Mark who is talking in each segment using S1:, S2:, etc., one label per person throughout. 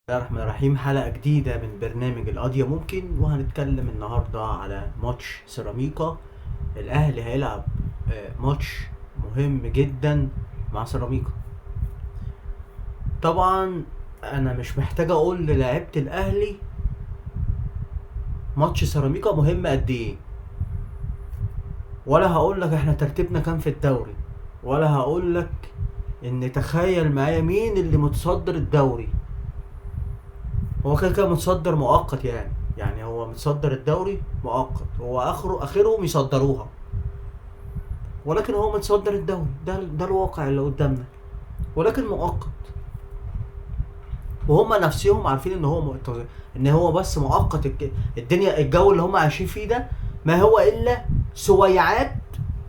S1: الله الرحمن الرحيم. حلقة جديدة من برنامج القضية ممكن، وهنتكلم النهاردة على ماتش سيراميكا. الأهلي هيلعب ماتش مهم جدا مع سيراميكا. طبعا أنا مش محتاج أقول للاعيبة الأهلي ماتش سيراميكا مهم قد إيه، ولا هقول لك احنا ترتيبنا كام في الدوري، ولا هقول لك ان تخيل معايا مين اللي متصدر الدوري. هو كده كده متصدر مؤقت، يعني هو متصدر الدوري مؤقت، هو اخرهم يصدروها، ولكن هو متصدر الدوري، ده الواقع اللي قدامنا، ولكن مؤقت. وهم نفسهم عارفين ان هو ان هو بس مؤقت. الدنيا الجو اللي هم عايشين فيه ده ما هو الا سويعات،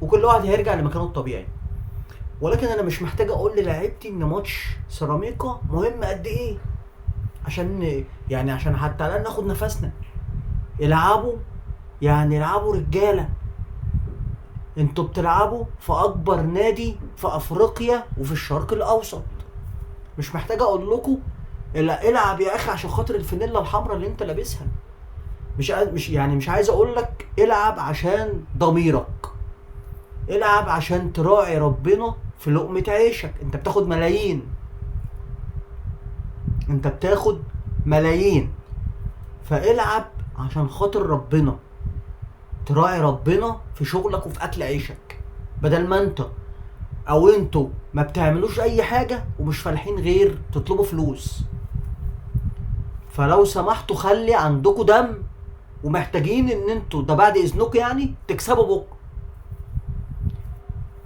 S1: وكل واحد هيرجع لمكانه الطبيعي. ولكن انا مش محتاج اقول للاعيبتي ان ماتش سيراميكا مهم قد ايه، عشان حتى على الاقل ناخد نفسنا. العبوا، العبوا رجاله، انتوا بتلعبوا في اكبر نادي في افريقيا وفي الشرق الاوسط. مش محتاج اقول لكم العب يا اخي عشان خاطر الفانيلا الحمراء اللي انت لابسها. مش عايز اقول لك العب عشان ضميرك، العب عشان تراعي ربنا في لقمة عيشك. انت بتاخد ملايين، انت بتاخد ملايين، فالعب عشان خاطر ربنا، تراعي ربنا في شغلك وفي اكل عيشك، بدل ما انت او انتوا ما بتعملوش اي حاجة ومش فالحين غير تطلبوا فلوس. فلو سمحتوا خلي عندكوا دم، ومحتاجين ان انتوا ده بعد اذنكم تكسبوا بكره.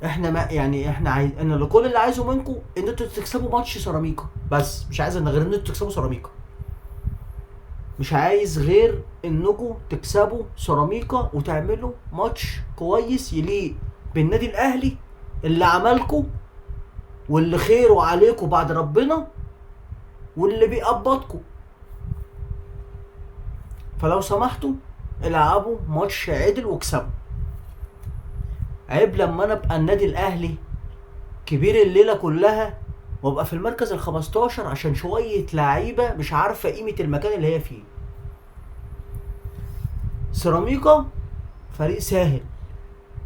S1: احنا ما يعني احنا عايز انا اللي كل اللي عايزه منكم ان انتوا تكسبوا ماتش سيراميكا بس، مش عايز غير ان انتوا تكسبوا سيراميكا، مش عايز غير انكم تكسبوا سيراميكا وتعملوا ماتش كويس يليق بالنادي الاهلي اللي عملكم واللي خيره عليكم بعد ربنا واللي بيقبضكم. فلو سمحتوا العبوا ماتش عدل واكسبوا. عيب لما انا ابقى النادي الاهلي كبير الليلة كلها وابقى في المركز ال15 عشان شوية لعيبة مش عارفه قيمة المكان اللي هي فيه. سيراميكا فريق سهل،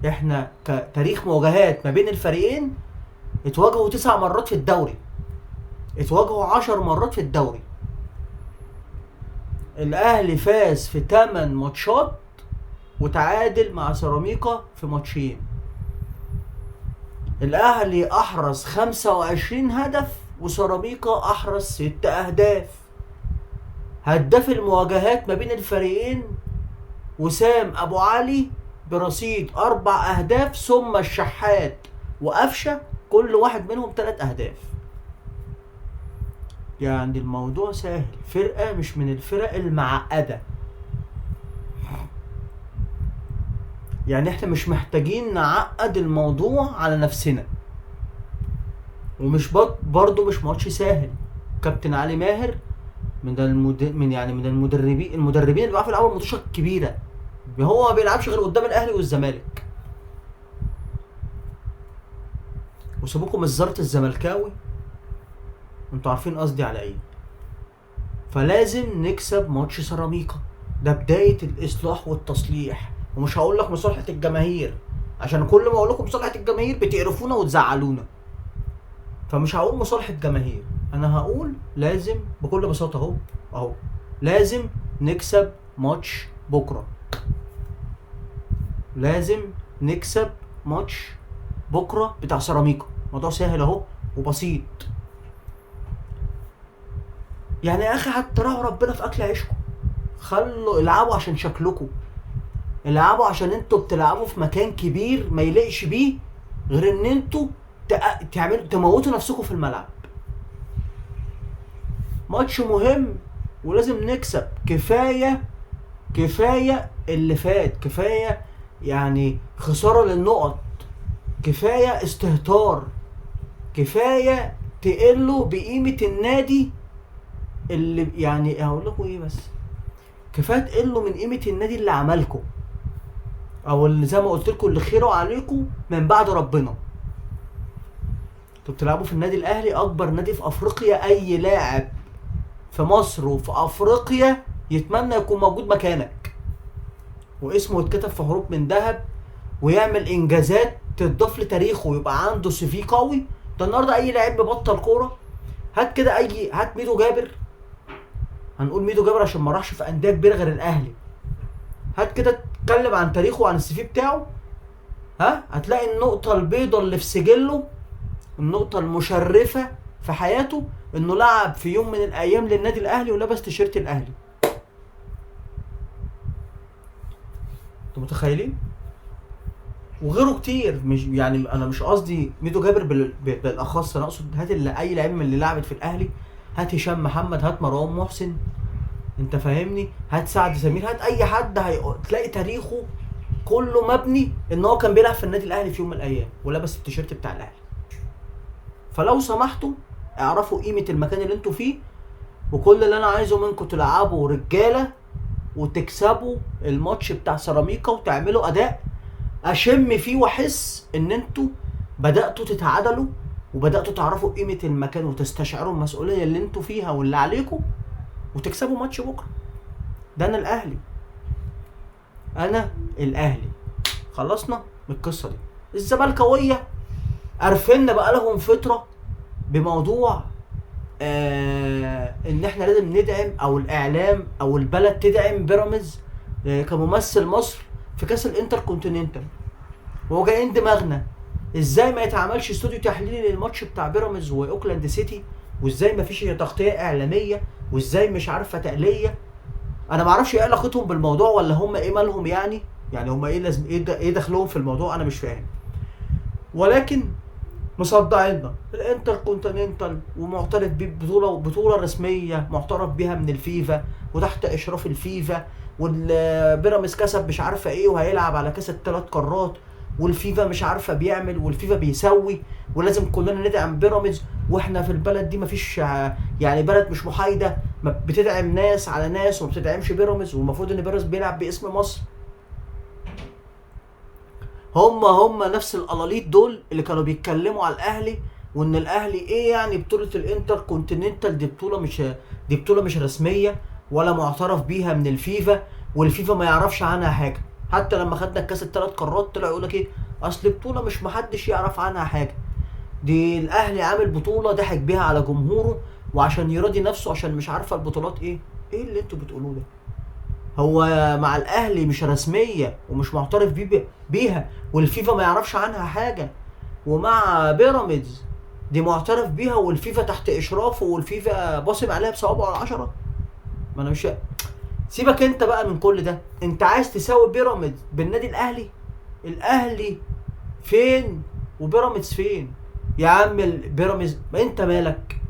S1: احنا كتاريخ مواجهات ما بين الفريقين اتواجهوا 9 مرات في الدوري، اتواجهوا 10 مرات في الدوري. الاهلي فاز في 8 ماتشات وتعادل مع سيراميكا في ماتشين. الاهلي احرز 25 هدف وسيراميكا احرز 6 اهداف. هداف المواجهات ما بين الفريقين وسام ابو علي برصيد 4 اهداف، ثم الشحات وقفشه كل واحد منهم 3 اهداف. الموضوع سهل، فرقه مش من الفرق المعقدة، احنا مش محتاجين نعقد الموضوع على نفسنا. ومش برضو مش ماتش سهل. كابتن علي ماهر من المدربين اللي بيعرفوا يلعبوا الماتشات الكبيرة، هو ما بيلعبش غير قدام الاهلي والزمالك. وسيبوكم الزرط الزملكاوي، انتوا عارفين قصدي على ايه. فلازم نكسب ماتش سيراميكا، ده بداية الاصلاح والتصليح. ومش هقول لك مصالحه الجماهير، عشان كل ما اقول لكم مصالحه الجماهير بتقرفونا وتزعلونا، فمش هقول مصالحه جماهير، انا هقول لازم بكل بساطة اهو لازم نكسب ماتش بكره، لازم نكسب ماتش بكره بتاع سيراميكا. موضوع سهل اهو وبسيط. يا اخي حتى راعوا ربنا في اكل عيشكم، خلوا العبوا عشان شكلكم، العبوا عشان انتوا بتلعبوا في مكان كبير ما يليقش بيه غير ان انتوا تعملوا تموتوا نفسكم في الملعب. ماتش مهم ولازم نكسب. كفاية اللي فات، كفاية خسارة للنقط، كفاية استهتار، كفاية تقلوا بقيمة النادي اللي هقول لكم ايه، بس كفاية تقلوا من قيمة النادي اللي عملكم، او اللي زي ما قلت لكم اللي خيره عليكم من بعد ربنا. انتوا بتلعبوا في النادي الاهلي، اكبر نادي في افريقيا، اي لاعب في مصر وفي افريقيا يتمنى يكون موجود مكانك، واسمه يتكتب في حروف من ذهب، ويعمل انجازات تضاف لتاريخه، ويبقى عنده CV قوي. ده النهارده اي لاعب ببطل كورة، هات كده اي، هات ميدو جابر، هنقول ميدو جابر عشان ما راحش في اندية كبيرة غير الاهلي، هات كده اتكلم عن تاريخه وعن ال CV بتاعه، ها هتلاقي النقطة البيضاء اللي في سجله، النقطة المشرفة في حياته، انه لعب في يوم من الايام للنادي الاهلي ولبس تيشيرت الاهلي. انتوا متخيلين؟ وغيره كتير. مش يعني انا مش قصدي ميدو جابر بالاخص، انا اقصد هات اللي اي لعيب من اللي لعبت في الاهلي، هات هشام محمد، هات مروان محسن، انت فاهمني، هات سعد سمير، هات اي حد، تلاقي تاريخه كله مبني ان هو كان بيلعب في النادي الاهلي في يوم من الايام ولبس التيشيرت بتاع الاهلي. فلو سمحتوا اعرفوا قيمة المكان اللي انتوا فيه، وكل اللي انا عايزه منكم تلعبوا رجاله وتكسبوا الماتش بتاع سيراميكا وتعملوا اداء اشم فيه واحس ان انتوا بدأتوا تتعادلوا وبدأتوا تعرفوا قيمة المكان وتستشعروا المسؤولية اللي انتوا فيها واللي عليكم، وتكسبوا ماتش بكرة. ده انا الاهلي، انا الاهلي. خلصنا من القصة دي. الزملكاوية قرفنا بقى لهم فترة بموضوع ان احنا لازم ندعم، او الاعلام او البلد تدعم بيراميدز كممثل مصر في كاس الانتر كونتيننتال. وجايين دماغنا ازاي ما يتعملش استوديو تحليلي للماتش بتاع بيراميدز واوكلاند سيتي، وازاي ما فيش تغطيه اعلامية، وازاي مش عارفه تقليه. انا ما اعرفش ايه علاقتهم بالموضوع، ولا هم ايه مالهم يعني هم ايه لازم ايه دخلهم في الموضوع، انا مش فاهم. ولكن مصدعيننا الانتر كونتيننتال ومعترف بيه، بطوله رسمية معترف بيها من الفيفا وتحت اشراف الفيفا، والبيراميدز كسب مش عارفه ايه وهيلعب على كاس الثلاث قارات، والفيفا مش عارفه بيعمل والفيفا بيسوي، ولازم كلنا ندعم بيراميدز، واحنا في البلد دي مفيش يعني بلد مش محايدة، ما بتدعم ناس على ناس وما بتدعمش بيراميدز، والمفروض ان بيراميدز بيلعب باسم مصر. هم نفس القلاليط دول اللي كانوا بيتكلموا على الاهلي، وان الاهلي ايه يعني بطوله الانتر كونتيننتال دي بطوله مش رسمية ولا معترف بيها من الفيفا، والفيفا ما يعرفش عنها حاجة. حتى لما خدنا الكاس الثلاث قارات طلع يقول لك ايه، اصل بطوله مش محدش يعرف عنها حاجة، دي الاهلي عامل بطوله ضحك بيها على جمهوره وعشان يراضي نفسه، عشان مش عارفه البطولات ايه. ايه اللي انتوا بتقولوه ده؟ هو مع الاهلي مش رسمية ومش معترف بيها والفيفا ما يعرفش عنها حاجة، ومع بيراميدز دي معترف بيها والفيفا تحت اشرافه والفيفا باصم عليها بصوابعه العشرة. ما انا مش سيبك انت بقى من كل ده، انت عايز تساوي بيراميدز بالنادي الاهلي؟ الاهلي فين وبيراميدز فين يا عم؟ بيراميدز ما انت مالك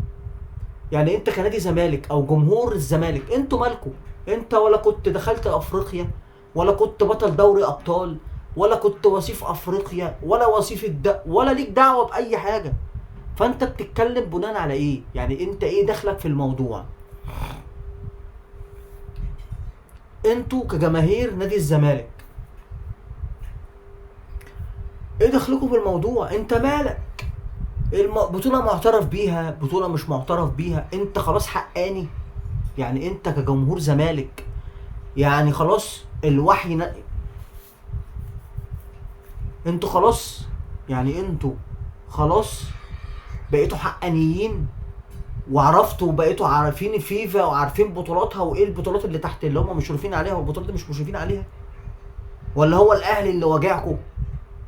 S1: يعني، انت كنادي زمالك او جمهور الزمالك انتوا مالكوا؟ انت ولا كنت دخلت افريقيا، ولا كنت بطل دوري ابطال، ولا كنت وصيف افريقيا، ولا وصيف ولا ليك دعوه باي حاجة. فانت بتتكلم بناء على ايه يعني؟ انت ايه دخلك في الموضوع؟ انتوا كجماهير نادي الزمالك ايه دخلكم في الموضوع؟ انت مالك؟ البطولة معترف بيها، بطوله مش معترف بيها، انت خلاص حقاني يعني. انت كجمهور زمالك يعني خلاص الوحي انتوا خلاص يعني، انتوا خلاص بقيتوا حقانيين وعرفتوا وبقيتوا عارفين الفيفا وعارفين بطولاتها وايه البطولات اللي تحت اللي هم مشرفين عليها والبطولات اللي مش مشرفين عليها. ولا هو الاهلي اللي واجعكم؟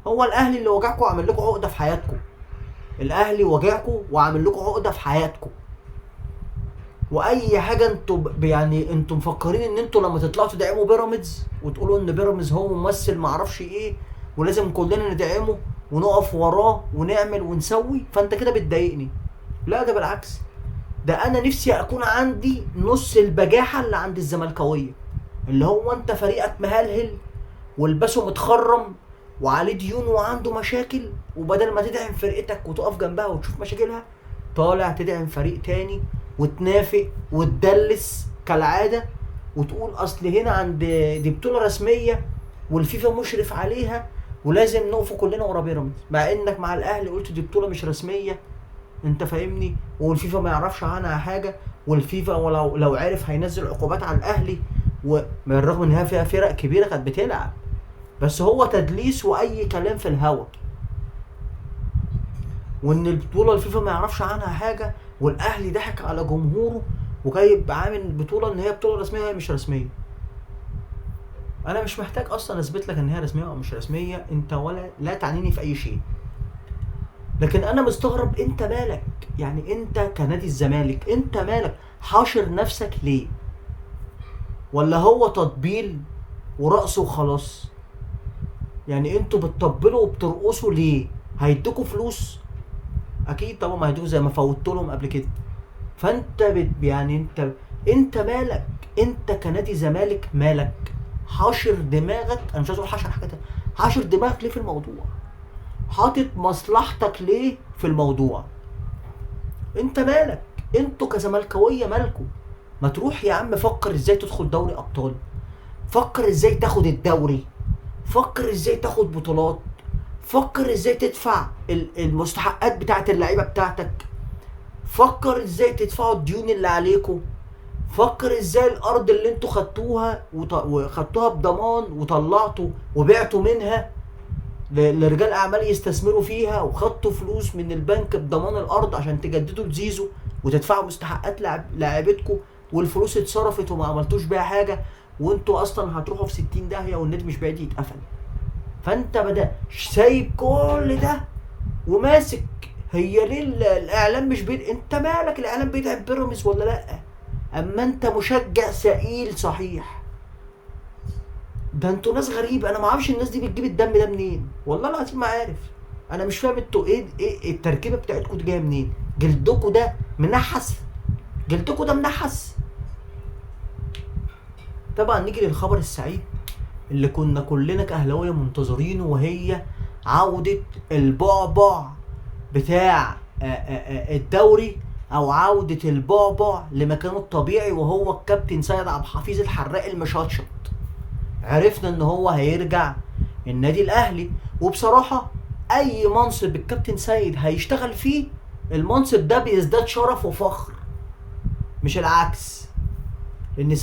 S1: هو الاهلي اللي واجعكم وعامل لكم عقده في حياتكم. الاهلي واجعكم وعامل لكم عقده في حياتكم. واي حاجة انتوا يعني انتوا مفكرين ان انتوا لما تطلعوا تدعموا بيراميدز وتقولوا ان بيراميدز هو ممثل معرفش ايه ولازم كلنا ندعمه ونقف وراه ونعمل ونسوي، فانت كده بتضايقني. لا ده بالعكس، ده انا نفسي اكون عندي نص البجاحة اللي عند الزملكاويه، اللي هو انت فريقك مهلهل والبسه متخرم وعليه ديون وعنده مشاكل، وبدل ما تدعم فرقتك وتقف جنبها وتشوف مشاكلها طالع تدعم فريق تاني وتنافق وتدلس كالعادة وتقول اصل هنا عند دي بطوله رسمية والفيفا مشرف عليها ولازم نقف كلنا ورا بيراميدز، مع انك مع الاهلي قلت دي بطوله مش رسمية، انت فاهمني، والفيفا ما يعرفش عنها حاجة، والفيفا ولو عرف هينزل عقوبات على الاهلي، وبالرغم ان هي فيها فرق كبيرة كانت بتلعب، بس هو تدليس واي كلام في الهوا، وان البطولة الفيفا ما يعرفش عنها حاجة، والاهلي ضحك على جمهوره وجايب عامل بطوله ان هي بطوله رسمية وهي مش رسمية. انا مش محتاج اصلا اثبت لك ان هي رسمية او مش رسمية، انت ولا لا تعنيني في اي شيء. لكن انا مستغرب انت مالك، يعني انت كنادي الزمالك انت مالك حاشر نفسك ليه؟ ولا هو تطبيل ورقص وخلاص؟ يعني انتوا بتطبلوا وبترقصوا ليه؟ هيدوكوا فلوس؟ اكيد طبعا ما هيدوكوا زي ما فوتوا لهم قبل كده. فانت يعني انت مالك، انت كنادي زمالك مالك حاشر دماغك؟ انا مش عايز اقول حاشر حاجة تانية، حاشر دماغك ليه في الموضوع؟ حاطط مصلحتك ليه في الموضوع؟ انت مالك؟ انتوا كزملكاويه مالكوا؟ ما تروح يا عم فكر ازاي تدخل دوري ابطال، فكر ازاي تاخد الدوري، فكر ازاي تاخد بطولات، فكر ازاي تدفع المستحقات بتاعت اللعيبة بتاعتك، فكر ازاي تدفعوا الديون اللي عليكم، فكر ازاي الارض اللي انتوا خدتوها وخدتوها بضمان وطلعتوا وبعتوا منها لرجال اعمال يستثمروا فيها، وخدتوا فلوس من البنك بضمان الارض عشان تجددوا لزيزو وتدفعوا مستحقات لاعبتكم، والفلوس اتصرفت وما عملتوش بيها حاجة، وانتوا اصلا هتروحوا في 60 داهية والنادي مش بعيد يتقفل. فانت بدا سايب كل ده وماسك هي ليه الاعلام مش بيد؟ انت مالك الاعلام بيدعم بيراميدز ولا لا؟ اما انت مشجع سئيل صحيح. ده انتوا ناس غريبة، انا ما اعرفش الناس دي بتجيب الدم ده منين، والله العظيم ما عارف. انا مش فاهم انتوا ايه التركيبة بتاعتكم دي جاية منين؟ جلدكوا ده منحس، جلدكوا ده منحس. طبعا نيجي للخبر السعيد اللي كنا كلنا كأهلاويه منتظرينه، وهي عودة البعبع بتاع الدوري، او عودة البعبع لمكانه الطبيعي، وهو الكابتن سيد عبد الحفيظ الحراق المشطشط. عرفنا ان هو هيرجع النادي الاهلي، وبصراحة اي منصب الكابتن سيد هيشتغل فيه المنصب ده بيزداد شرف وفخر، مش العكس. لان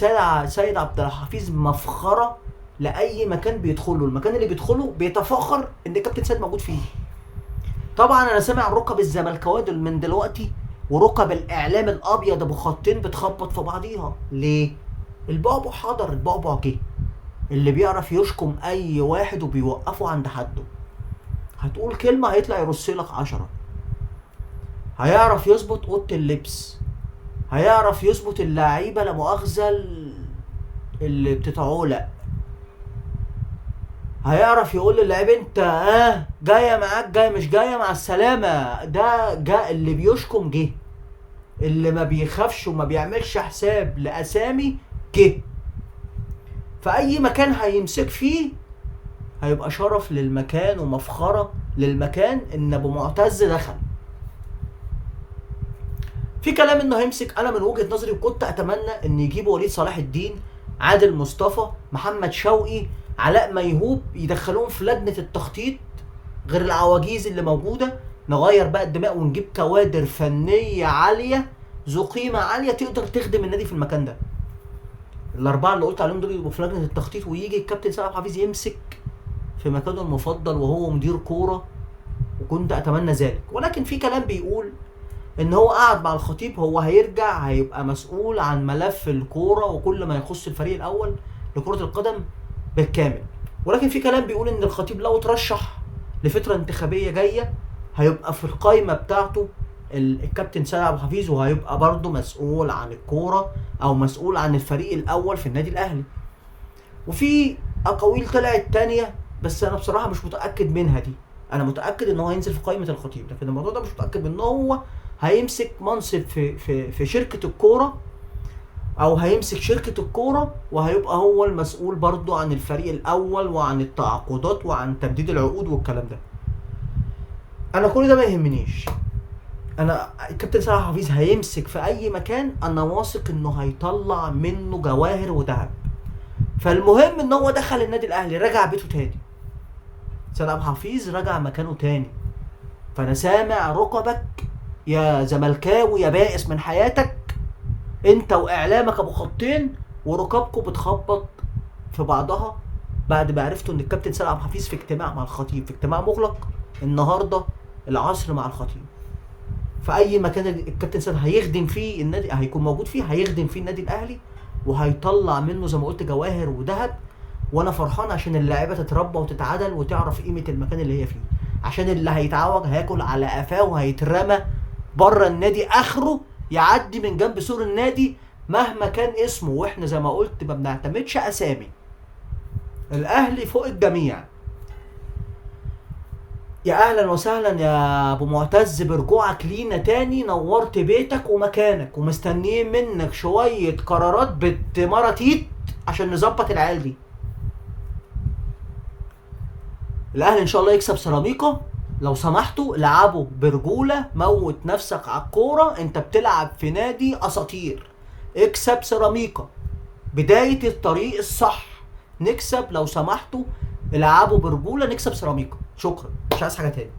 S1: سيد عبد الحفيظ مفخرة لأي مكان بيدخله، المكان اللي بيدخله بيتفاخر ان الكابتن سيد موجود فيه. طبعا انا سامع ركب الزملكاويه دول من دلوقتي وركب الاعلام الابيض ابو خطين بتخبط في بعضيها. ليه؟ البعبع حضر، البعبع جه، اللي بيعرف يشكم اي واحد وبيوقفه عند حده. هتقول كلمة هيطلع يرص لك 10، هيعرف يظبط اوضة اللبس، هيعرف يظبط اللعيبة لا مؤاخذة اللي بتتعولق، هيعرف يقول للاعيب انت جاية معاك، جاية مش جاية، مع السلامة. ده جاء اللي بيشكم جه، اللي ما بيخافش وما بيعملش حساب لاسامي جه. فاي مكان هيمسك فيه هيبقى شرف للمكان ومفخره للمكان ان ابو معتز دخل. في كلام انه هيمسك، انا من وجهه نظري وكنت اتمنى ان يجيبوا وليد صلاح الدين، عادل مصطفى، محمد شوقي، علاء ميهوب، يدخلوهم في لجنة التخطيط غير العواجيز اللي موجودة. نغير بقى الدماء ونجيب كوادر فنية عالية ذو قيمة عالية تقدر تخدم النادي في المكان ده. الاربعة اللي قلت عليهم دول يبقوا في لجنة التخطيط، ويجي الكابتن سيد عبد الحفيظ يمسك في مكانه المفضل وهو مدير كورة، وكنت اتمنى ذلك. ولكن في كلام بيقول ان هو قعد مع الخطيب، هو هيرجع هيبقى مسؤول عن ملف الكورة وكل ما يخص الفريق الاول لكرة القدم بالكامل. ولكن في كلام بيقول ان الخطيب لو ترشح لفترة انتخابية جاية هيبقى في القايمة بتاعته الكابتن سيد عبد الحفيظ، وهيبقى برضه مسؤول عن الكورة او مسؤول عن الفريق الاول في النادي الاهلي. وفي اقاويل طلعت تانية بس انا بصراحة مش متاكد منها دي. انا متاكد ان هو هينزل في قائمة الخطيب، لكن الموضوع ده مش متاكد ان هو هيمسك منصب في في في شركة الكورة او هيمسك شركة الكورة، وهيبقى هو المسؤول برضو عن الفريق الاول وعن التعاقدات وعن تمديد العقود والكلام ده. انا كل ده ما يهمنيش. انا الكابتن سيد عبد الحفيظ هيمسك في اي مكان انا واثق انه هيطلع منه جواهر وذهب. فالمهم ان هو دخل النادي الاهلي، رجع بيته تاني. سيد عبد الحفيظ رجع مكانه تاني. فانا سامع ركبك يا زملكاوي يا بائس من حياتك انت واعلامك ابو خطين وركابكم بتخبط في بعضها بعد ما عرفتوا ان الكابتن سيد عبد الحفيظ في اجتماع مع الخطيب، في اجتماع مغلق النهارده العصر مع الخطيب. في اي مكان الكابتن سيد هيخدم فيه النادي، هيكون موجود فيه، هيخدم فيه النادي الاهلي وهيطلع منه زي ما قلت جواهر وذهب. وانا فرحان عشان اللاعيبه تتربى وتتعدل وتعرف قيمة المكان اللي هي فيه، عشان اللي هيتعوج هياكل على قفاه وهيترمى بره النادي، اخره يعدي من جنب سور النادي مهما كان اسمه. واحنا زي ما قلت ما بنعتمدش اسامي، الاهلي فوق الجميع. يا اهلا وسهلا يا ابو معتز برجوعك لينا تاني، نورت بيتك ومكانك، ومستنيين منك شوية قرارات بتمراتيت عشان نظبط العيال دي. الاهلي ان شاء الله يكسب سيراميكا. لو سمحتوا لعبوا برجوله، موت نفسك على الكورة، انت بتلعب في نادي اساطير. اكسب سيراميكا، بداية الطريق الصح. نكسب لو سمحتوا، العبوا برجوله، نكسب سيراميكا. شكرا، مش عايز حاجة تاني.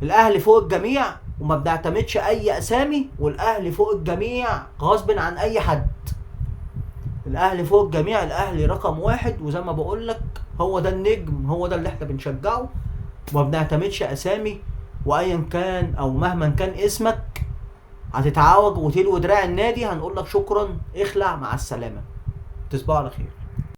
S1: الاهلي فوق الجميع وما بنعتمدش اي اسامي، والاهلي فوق الجميع غصب عن اي حد. الاهلي فوق الجميع، الاهلي رقم واحد، وزي ما بقول لك هو ده النجم، هو ده اللي احنا بنشجعه، وما بنعتمدش اسامي، وايا كان او مهما كان اسمك هتتعوج وتلوي دراع النادي هنقول لك شكرا، اخلع، مع السلامة، تصبحوا على خير.